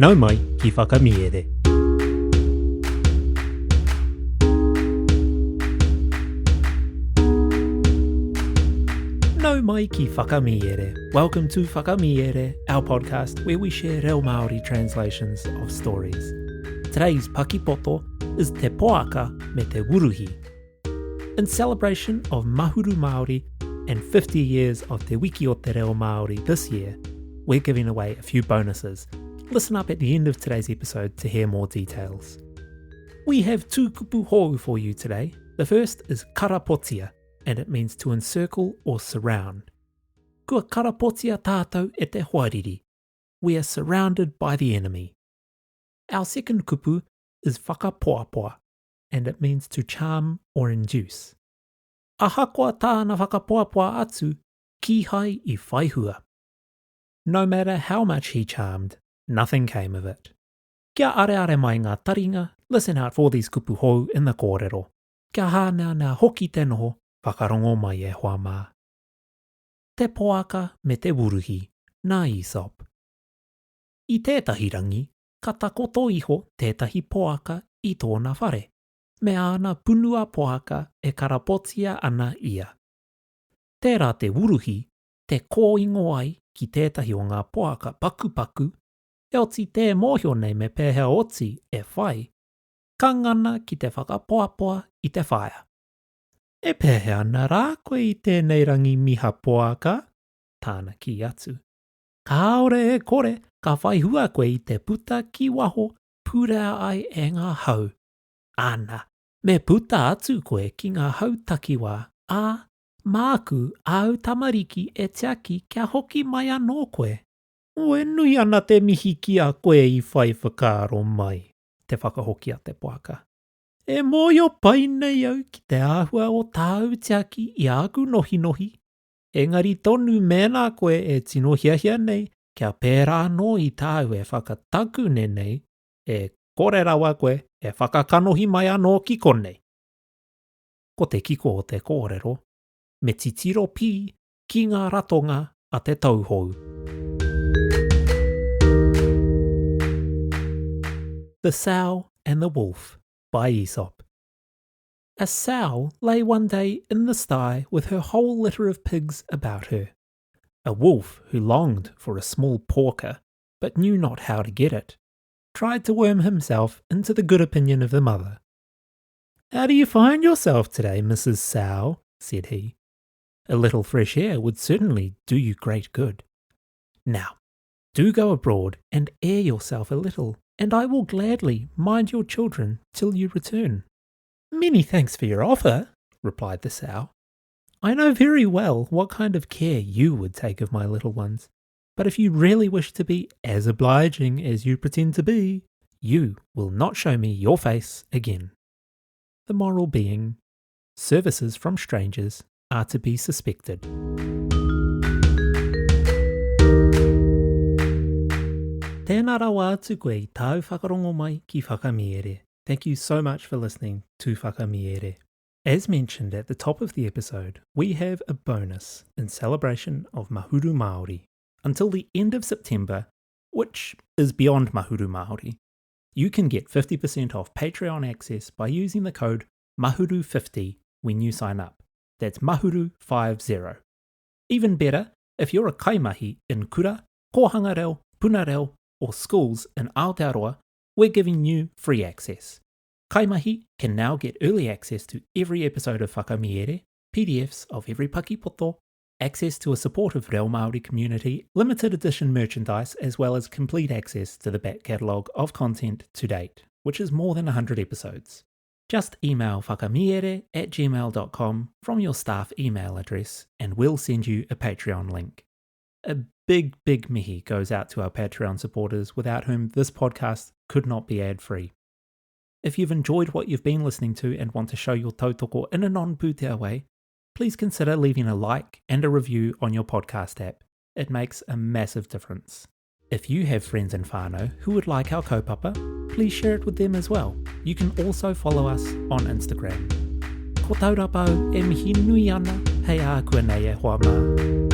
Nau mai ki Whakamiere. Nau mai ki Whakamiere. Welcome to Whakamiere, our podcast where we share reo Māori translations of stories. Today's pakipoto is Te Poaka me te Wuruhi. In celebration of Mahuru Māori and 50 years of Te Wiki o Te Reo Māori this year, we're giving away a few bonuses. Listen up at the end of today's episode to hear more details. We have two kupu hou for you today. The first is karapotia, and it means to encircle or surround. Kua karapotia tātou e te hoariri. We are surrounded by the enemy. Our second kupu is whakapoapoa, and it means to charm or induce. Ahakoa tāna whakapoapoa atu, kīhai i whai hua. No matter how much he charmed, nothing came of it. Kia areare mai ngā taringa, listen out for these kupu hou in the kōrero. Kia hāneanea hoki te noho, whakarongo mai e hoa mā. Te poaka me te wuruhi, nā Aesop. I tētahi rangi, ka takoto iho tētahi poaka i tōna whare, me āna punua poaka e karapotia ana ia. Tērā te wuruhi te kōingo ai ki tētahi o ngā poaka pakupaku, heoti tē mōhio nei me pēhea oti e whai, ka ngana ki te whakapoapoa i te whaea. E pēhea ana rā koe i tēnei rangi miha poaka? tāna kī atu. Kāore e kore ka whai hua koe i te puta ki waho purea ai e ngā hau. Ana, me puta atu koe ki ngā hau takiwā, ā, māku āu tamariki e tiaki kia hoki mai anō koe. E nui ana te mihi ki a koe i whai whakaaro mai, te whakahoki a te poaka. E mōhio pai nei au ki te āhua o tāu tiaki i āku nohinohi, Engari tonu mēnā koe e tino hiahia nei kia pērā anō i tāu e whakatakune nei, e kore rawa koe e whakakanohi mai anō ki konei. Ko te kiko o te kōrero, me titiro pī ki ngā ratonga a te tauhou. The Sow and the Wolf by Aesop. A sow lay one day in the sty with her whole litter of pigs about her. A wolf who longed for a small porker, but knew not how to get it, tried to worm himself into the good opinion of the mother. How do you find yourself today, Mrs. Sow? said he. A little fresh air would certainly do you great good. Now, do go abroad and air yourself a little, and I will gladly mind your children till you return. Many thanks for your offer, replied the sow. I know very well what kind of care you would take of my little ones, but if you really wish to be as obliging as you pretend to be, you will not show me your face again. The moral being, services from strangers are to be suspected. Tēnā rawa atu koe i tāu whakarongo mai ki Whakamiere. Thank you so much for listening to Whakamiere. As mentioned at the top of the episode, we have a bonus in celebration of Mahuru Māori. Until the end of September, which is beyond Mahuru Māori, you can get 50% off Patreon access by using the code MAHURU50 when you sign up. That's MAHURU50. Even better, if you're a kaimahi in kura, kōhanga reo, puna reo, or schools in Aotearoa, we're giving you free access. Kaimahi can now get early access to every episode of Whakamiere, PDFs of every pakipoto, access to a supportive Reo Māori community, limited edition merchandise, as well as complete access to the back catalogue of content to date, which is more than 100 episodes. Just email whakamiere at gmail.com from your staff email address and we'll send you a Patreon link. A big, big mihi goes out to our Patreon supporters without whom this podcast could not be ad free. If you've enjoyed what you've been listening to and want to show your tautoko in a non pūtea way, please consider leaving a like and a review on your podcast app. It makes a massive difference. If you have friends in whānau who would like our kaupapa, please share it with them as well. You can also follow us on Instagram. Ko Taurapa au e mihi nui ana hei ākuanei e hoa mā.